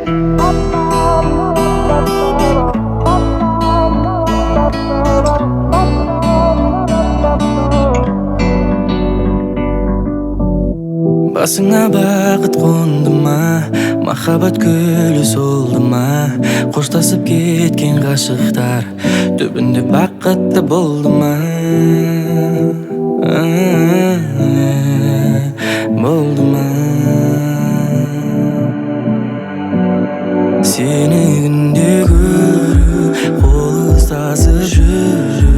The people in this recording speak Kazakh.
Басыңа бақыт қонды ма, махаббат гүлі солды ма? Қоштасып кеткен ғашықтар түбінде бақытты болды ма? Болды ма? Сені күнде көру, қол ұстасып жүру.